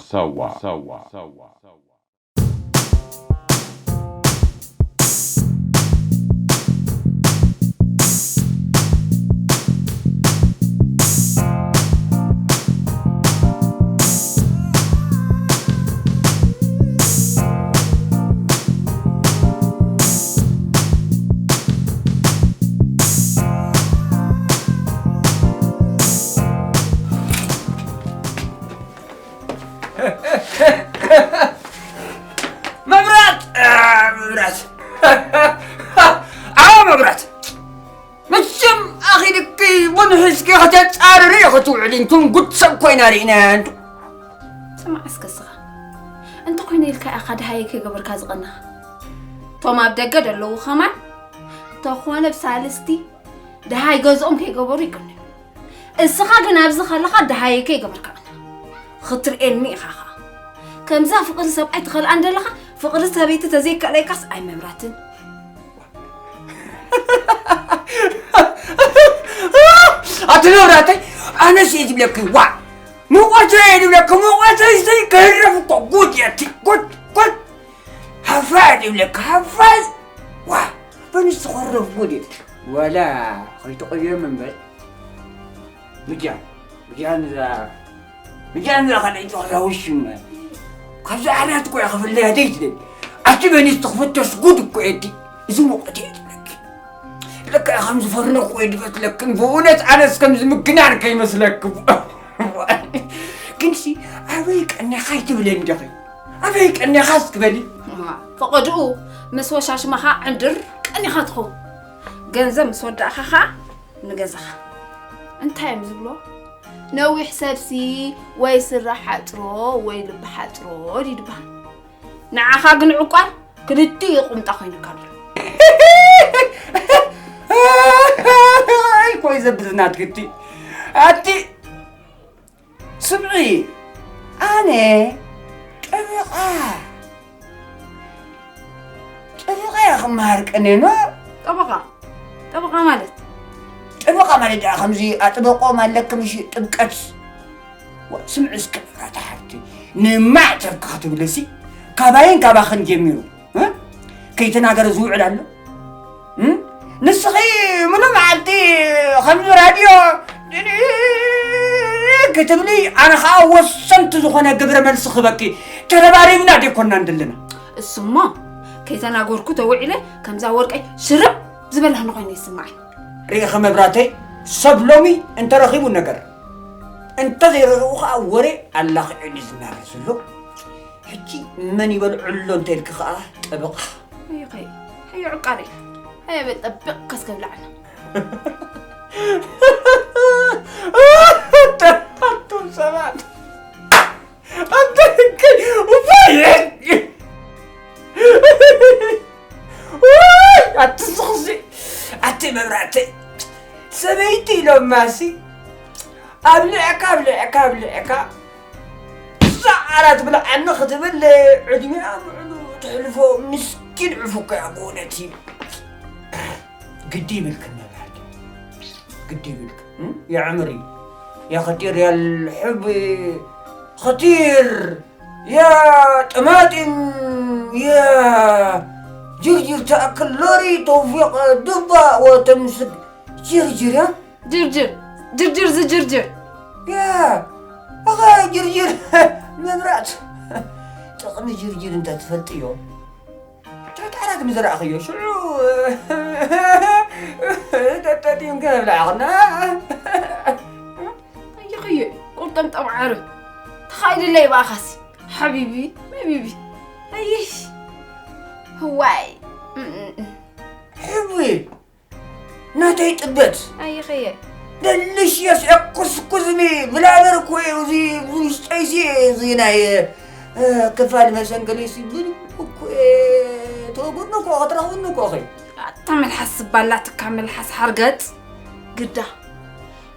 ሳዋ። መብራት! መብራት! ኣዎ መብራት! መቸም ኣኺልኪ ቡን ሒዝኪ ከተጻርሪ ኢኺ ትውዕሊ። እንቱም ጉድ ሰብ ኮይና ርኢናያ እንቱ። ስማዕ እስከ ስኻ እንተ ኮይነ ኢልካ ኢኻ ድሃየ ከይገበርካ ዝቐናኻ። እቶም ኣብ ደገ ደለዉ ኸማን ተኾነ ብሳልስቲ ድሃይ ገዝኦም ከይገበሩ ይቀንዩ። እስኻ ግን ኣብዚ ኸለኻ ድሃየ ከይገበርካ ቀና። ኽትርእየኒ ኢኻ ኸኣ። ከምዛ ፍቕሪ ሰብኣይ ትኸልኣ እንደለኻ ፍቕሪ ሰበይቲ ተዘይከለይካስ ኣይመብራትን። ኣቲ መብራተይ ኣነስ እየ ዝብለኪ ዋ ሙቐተይ እየ ዝብለኪ ሙቐተይ ሲ ክህረፍ እኮ ጉድ የቲ ጉድ ጉድ ሃፋ እየ ዝብለኪ ሃፋ ዋ በንስ ትኸረፍ ጉድ የቲ ዋላ ከይተቐየም እምበር ምጃ ምጃ ንዛ ምጃ ንዛ ካልኣይ ጨዋታ ውሽም ካብዚ ዓራት እኮ እያ ክፍለያ ደይትደል ኣቲ በንስ ትኽፍተሽ ጉድ እኮ የቲ እዚ ሙቐት እየ ዝብለኪ ለካ ከም ዝፈርነኩ ወይ ድፈትለክን ብእውነት ኣነስ ከም ዝምግናን ከይመስለክም ግንሲ ኣበይ ቀኒኻ ይትብለኒ ዲኺ ኣበይ ቀኒኻ እስክበሊ ፈቐድኡ ምስ ወሻሽማኻ ዕንድር ቀኒኻ ትኸውን ገንዘብ ምስ ወዳእኻ ኸዓ ንገዛኻ እንታይ እዮም ዝብሎ ነዊሕ ሰብሲ ወይ ስራሕ ሓጥሮ ወይ ልቢ ሓጥሮ ድዩ ድበሃል ንዓኻ ግን ዕቋር ክልቲኡ ቁምጣ ኮይኑካ ኣሎ። ኣይ ኮይ ዘብዝናት ግዲ ኣቲ ስምዒ ኣነ ጠበቓ ጠበቓ እየ ክመሃር ቀኔኖ ጠበቓ ጠበቓ ማለት ጠበቓ ማለት ደኣ ከምዚ ኣጥበቆም ኣለክ ምሽ ጥብቀት ስምዒ እስከ መብራታ ሓብቲ ንማዕተብካ ክትብልሲ ካባይን ካባኽን ጀሚሩ ከይተናገረ ዝውዕል ኣሎ ንስኺ ምሉ መዓልቲ ከምዚ ራድዮ ክትብሊ ኣነ ከዓ ወሰንቲ ዝኾነ ግብረ መልሲ ክበኪ ተረባሪብና ደይኮና እንደለና እሱሞ ከይተናገርኩ ተውዒለ ከምዛ ወርቀይ ሽርብ ዝበላህኒ ኮይኑ ይስማዓኒ ርኢኺ መብራተይ ሰብ ሎሚ እንተረኺቡ ነገር እንተዘይረኺቡ ከዓ ወሬ ኣላኺዑ ዝናገር ዘሎ ሕጂ መን ይበልዑ ኣሎ እንተ ኢልኪ ከዓ ጠበቓ ኣይኸይ ሃየ ዕቃሪ ሃየ በል ጠብቕ ከስከብላዕና ኣቱም ሰባት ኣንተ ከይ ውፋይ ኣቲ ዝኽዚ ኣቲ መብራእተይ ሰበይቲ ኢሎማሲ ኣብልዕካ ኣብልዕካ ኣብልዕካ እዛ ዓራት ብልዓኒ ክትብል ዕድሚኣ ምዕሉ ተሕልፎ ምስኪን ዕፉካ እያ ብእውነት እዩ ግዲ ይብልክን መብራእተይ ግዲ ይብልክን የዕምሪ يا خطير يا الحب خطير يا طماطم يا جرجر تأكل لوري توفيق دبا وتمسك جرجر يا ጅርጅር ጅርጅር ዝጅርጅር يا أخ جرجر መብራት ጥቕሚ ጅርጅር እንተ ትፈልጥዮ ጨጣራት ምዝረእኽዮ ሽዑ ተጠጢምከ ብላዕኽና ይኸየ ቁርጠም ጠብዓረ ተኻኢልለይ ብኣኻሲ ሓቢቢ መቢቢ ኣይሽ ህዋይ ሕዊ ናተይ ጥበት ኣይኸየ ደልሽ የስዕኩስኩዝኒ ብላበር እኮ እዩ እዚ ውሽጠይሲ እዚ ናይ ክፋል መሰንገሊሲ ብልኩ ተወጉድኒ እኮ ክትረኽብኒ እኮ ኸ ኣታ መልሓስ ዝባላትካ መልሓስ ሓርገጥ ግዳ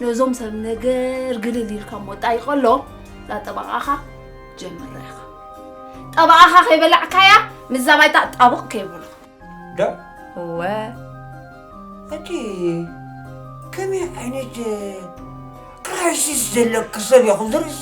ነዞም ሰብ ነገር ግልል ኢልካ ሞጣ ይቐሎ እዛ ጠበቓኻ ጀምራ ኢኻ ጠበቓኻ ከይበላዕካያ ምዛ ባይታ ጣብቕ ከይበሉ ዶ እወ እቲ ከመይ ዓይነት ክራይሲስ ዘለኪ ሰብ ኢኹ ዝርእስ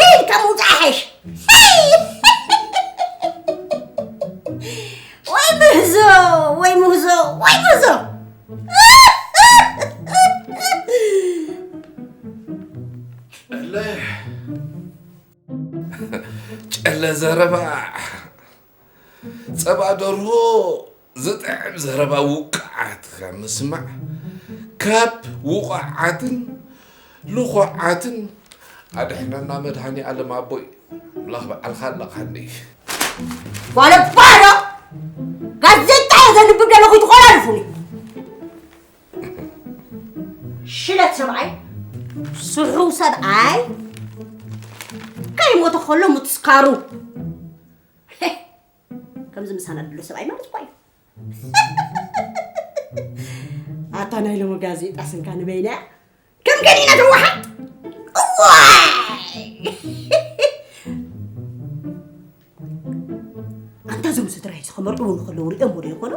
ኣይሽ ወይ ምህዞ ወይ ምህዞ ወይ ምህዞ ጨለ ጨለ ዘረባ ጸባ ደርሆ ዝጥዕም ዘረባ ውቅዓት ካብ ምስማዕ ካብ ውቑዓትን ልኹዓትን ኣድሕነና መድሃኒ ኣለም ኣቦይ ኣምላኽ በዓልካ ኣለኻኒ ጓለ ባዶ ጋዜጣ እየ ዘንብብ ዘለኹ ይትቆላልፉኒ ሽለት ሰብኣይ ስሑ ሰብኣይ ከይሞተ ከሎ ምትስካሩ ከምዚ ምሳና ድሎ ሰብኣይ ማለት እኳ እዩ ኣታ ናይ ሎሚ ጋዜጣ ስንካ ንበይና ከም ገዲና ተዋሓጥ እዋይ ኣንታ እዞም ስድራይ ዝኸመርዕዉ ንከለዉ ሪኦም ወደ ይኾኑ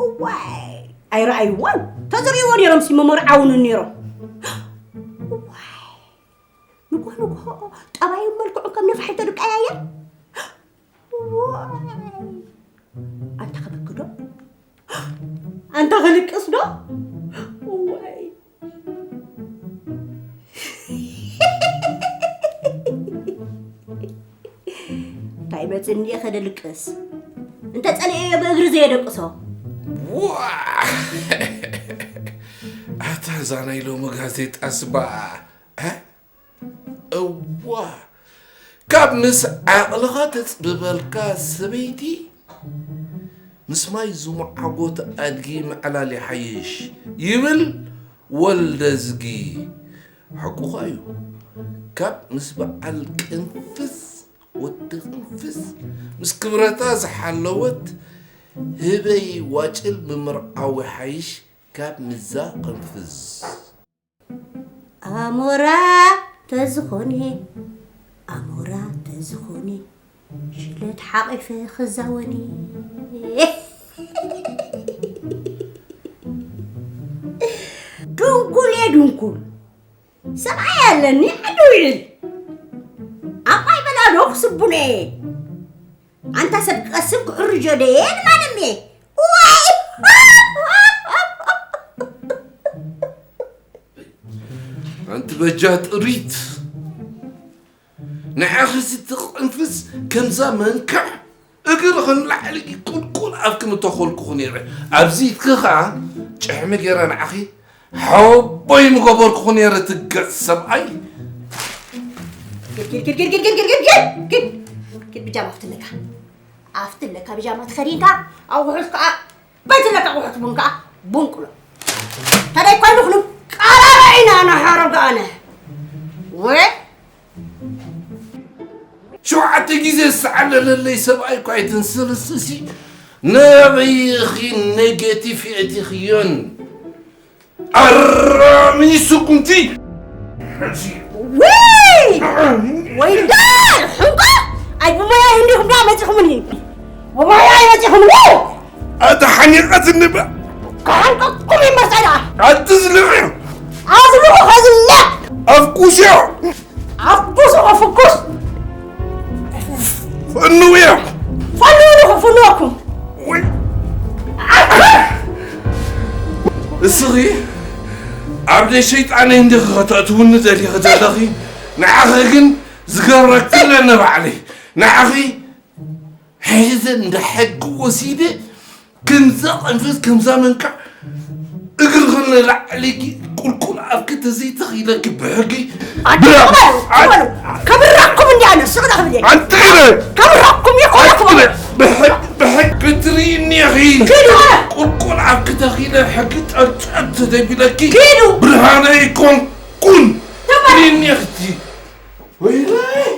እዋይ ኣይረኣይዎን ተዝርእይዎ ነይሮም ሲመመርዓውኑ ነይሮም እዋይ ንጎ ንጎ ጠባዩ መልክዑ ከም ነፋሒቶ ድቃያየር ኣንታ ከበኪ ዶ ኣንታ ከልቅስ ዶ እዋይ እንታይ መፅኒ እየ ከደልቅስ እንተ ፀለኤዮ ብእግሪ ዘየደቅሶ ኣታ እዛ ናይ ሎሚ ጋዜጣስ በኣ እዋ ካብ ምስ ዓቕልኻ ተፅብበልካ ሰበይቲ ምስ ማይ ዝሙዓጎት ኣድጊ ምዕላል ይሓይሽ ይብል ወልደዝጊ ሓቁኻ እዩ ካብ ምስ በዓል ቅንፍዝ ወዲ ቅንፍዝ ምስ ክብረታ ዝሓለወት ህበይ ዋጭል ምምርዓው ይሓይሽ ካብ ምዛ ቅንፍዝ ኣሞራ ተዝኾነ ኣሞራ ተዝኾነ ሽለት ሓቒፈ ክዛወኒ ድንኩል እየ ድንኩል ሰብኣይ ኣለኒ ዓዲ ውዕል ኣባይ በላዶ ክስቡነ እየ ኣንታ ሰብ ቀስብ ክሕርጆ ደየ ንማንም እየ ዋይ ኣንቲ በጃ ጥሪት ንዓኺ ዝትቕንፍስ ከምዛ መንክዕ እግርኺ ንላዕሊ ቁልቁል ኣፍኪ ምተኾልኩኺ ነይረ ኣብዚ ኢድኪ ኸዓ ጭሕሚ ገይረ ንዓኺ ሓወቦይ ምገበርኩኺ ነይረ ትገፅ ሰብኣይ ኪድ ብጃማ ኣፍትለካ ኣፍትለካ ብጃማ ተኸዲንካ ኣውሑስ ከዓ በትለካ ኣቑሑት ቡን ከዓ ቡን ቅሎ ተደይ ኮይኑ ክንቃራረ ኢና ንሓረግ ኣነ ወ ሸውዓተ ግዜ ዝተዓለለለይ ሰብኣይ እኳ ኣይትንስርስሲ ናበይ ኢኺ ኔጌቲቭ የእቲኽዮን ኣራሚ ስጉምቲ ወይ ወይ ዳር ሕንቆ ኣይ ብሞያ እንዲኹም ዳ መፂኹምኒ ብሞያ ኣይመፂኹምኒ ኣታ ሓኒቐትኒ ባ ክሓንቀኩም ይመፀና ኣቲ ዝልዕ ኣዝልኹ ከዝልዕ ኣፍኩስዮ ኣፍኩስ ፍኩስ ፈንውዮ ፈንውኹ ፍንወኩም ወይ እስኺ ኣብ ደይ ሸይጣነይ እንዲኺ ከተእትውኒ ደሊኺ ዘለኺ ንዓኺ ግን ዝገብረክለ ንባዕለይ ንዓኺ ሒዘ እንዳ ሕጊ ወሲደ ከምዛ ቅንፍዝ ከምዛ መንካዕ እግርኽን ንላዕሊ ቁልቁል ኣብኪ ተዘይተኺለኪ ብሕጊ ከብራኩም እንዲ ኣነ ስቕ ዳ ክብል ኣንተ ኢለ ከብራኩም ይኮነኩም ብሕጊ ክትርኢ እኒኺ ኪዱ ቁልቁል ኣብኪ ተኺለ ሕጊ ጠብጠብ ተደቢለኪ ኪዱ ብርሃነ ይኮንኩን ትርኢ እኒኽቲ ወይለይ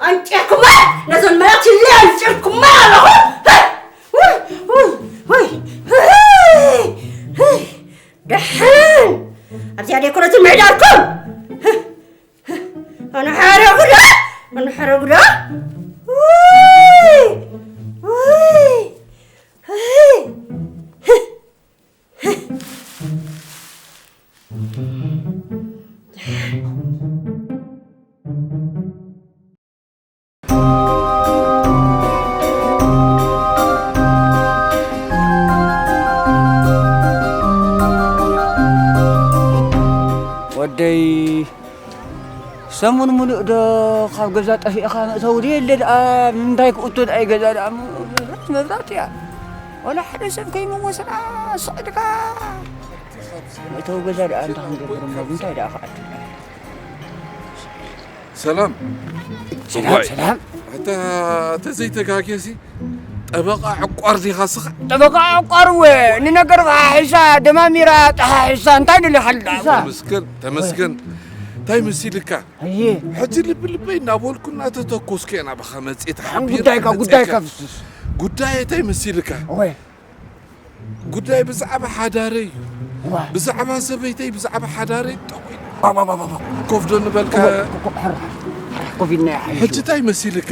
ኣንጭርኩማ ነዞን መራክሽለ ኣንጭርኩማ ኣለኹ ደሓን ኣብዚኣ ደይኮነትን ምዕዳርኩም ኣነ ሓረጉ ዶ ኣነ ሓረጉ ዶ ሰሙን ሙሉእ ዶ ካብ ገዛ ጠፊእኻ? መእተዊ ዶ የለ ደኣ? ንምንታይ ክእቱ ደኣ ገዛ ደኣ? መብራት፣ መብራት እያ። ዋላ ሓደ ሰብ ከይመወሰና ስቕ ኢልካ መእተዊ ገዛ ደኣ እንታይ ክንገብር እሞ፣ ብምንታይ ደኣ ክኣቱ? ሰላም። ሰላም፣ ዋይ። ሰላም። ኣታ ተዘይተጋግየሲ ጠበቓ ዕቋር ዲኻ ስኻ? ጠበቓ ዕቋር እወ፣ ንነገር ፈሓሒሳ፣ ደማሚራ፣ ጠሓሒሳ፣ እንታይ ደሊኻ ኣላ? ተመስገን፣ ተመስገን። እንታይ መሲልካ? ኣየ፣ ሕጂ ልቢ ልበይ እናበልኩ እናተተኮስኩ እየ ናባኻ መፅእ ተሓቢረ ጉዳይካ፣ መፅእካ። ጉዳይካ ፍስስ። ጉዳይ እንታይ መሲልካ? ወይ፣ ጉዳይ ብዛዕባ ሓዳረይ እዩ። ዋ። ብዛዕባ ሰበይተይ፣ ብዛዕባ ሓዳረይ ጠቕ ኢለ ዋ፣ ዋ፣ ዋ፣ ዋ፣ ዋ። ኮፍ ዶ ንበልካ? ኮ-፣ ኮ-፣ ኮ-፣ ሕር-፣ ሕር-፣ ኮፍ ኢልና ይሓይሽ። ሕጂ እንታይ መሲልካ?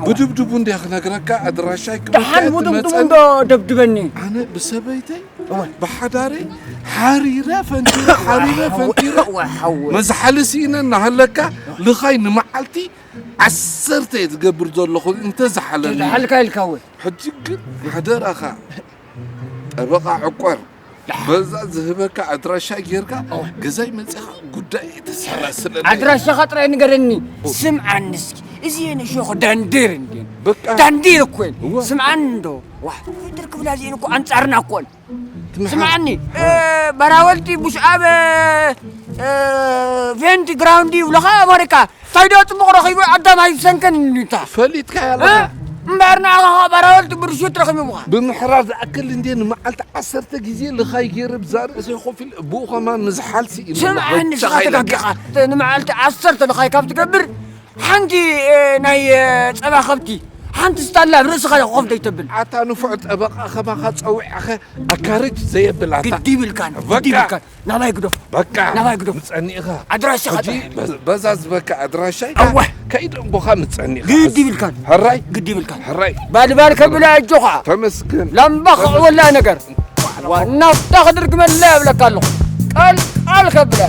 ብድብድቡ እንዲያ ክነግረካ ኣድራሻይ ደሓን ክመልከት ብድብድቡ ትመፀኒ? እንዶ ደብድበኒ። ኣነ ብሰበይተይ እወ። ብሓዳረይ ሓሪረ ፈንቲረ ሓሪረ ፈንቲረ እወ፣ ሓወይ። መዝሓሊ ስኢነ እናሃለካ ልኻይ ንመዓልቲ ዓሰርተ እየ ዝገብር ዘለኹ እንተዝሓለኒ። ዝሓልካ ኢልካ እወ። ሕጂ ግን ሓደራኻ ጠበቓ ዕቋር በዛ ዝህበካ ኣድራሻ ጌርካ ገዛይ መፂኻ ጉዳይ ተሰላስለኒ። ኣድራሻኻ ጥራይ ንገረኒ። ስምዓኒ እስኪ፣ እዚ የን እሾኽ ዳንዴር እንዴ? በቃ። ዳንዴር እኮ እየን። እወ። ስምዓኒ እንዶ። ዋ፣ ፍድር ክብላ እዚአን እኮ ኣንጻርና እኮ እየን። ትምሓር። ስምዓኒ፣ እ፣ ባራወልቲ ቡሽ ኣብ፣ እ፣ ፌንቲ ግራውንድ ይብለኻ ኣመሪካ። እንታይ ዶ ጽቡቕ ረኺቡ ኣዳም ኣይሰንከን እንዲታ። ፈሊጥካ እ? ያለኻ እምበኣር ንዓኻ ኸኣ ባራወልቲ ብርሹት ረኺቡኻ። ብምሕራር ዝኣክል እንዴ ንመዓልቲ ዓሰርተ ግዜ ልኻይ ገይረ ብዛ ርእሰይ ኮፍ ኢለ ብኡ ኸማን ምዝሓልሲ እዩ። ስምዓኒ፣ ንስኻ ወቸኻ ኢለካ። ተጋጊኻ። ተ-፣ ንመዓልቲ ዓሰርተ ልኻይ ካብ ትገብር፣ ሓንቲ፣ እ፣ ናይ፣ እ፣ ጸባ ከብቲ፣ ሓንቲ ስታላ ኣብ ርእስኻ ኮፍ ደይተብል። ኣታ ንፉዕ ጠበቓ ኸማኻ ጸዊዐኸ ኣካርጅ ዘየብል ኣታ። ግዲ ይብልካን፣ በቃ። ግዲ ይብልካን። ናባይ ግዶ። በቃ። ናባይ ግዶ። ምጸኒእኻ። ኣድራሻኻ ሕጂ ጥራይ። በዝ-፣ በዛ ዝበካ ኣድራሻይ ኣወ። ከይደ እምቦኻ ምጸኒእኻ። ግዲ ይብልካን። ሕራይ። ግዲ ይብልካን። ሕራይ። ባልባል ከብላ ኣጆኻ። ተመስገን። ላምባ ክዕወላ ነገር። ናፍታ ክድርግመላ እብለካ ኣለኹ። ቃል ቃል ከብላ።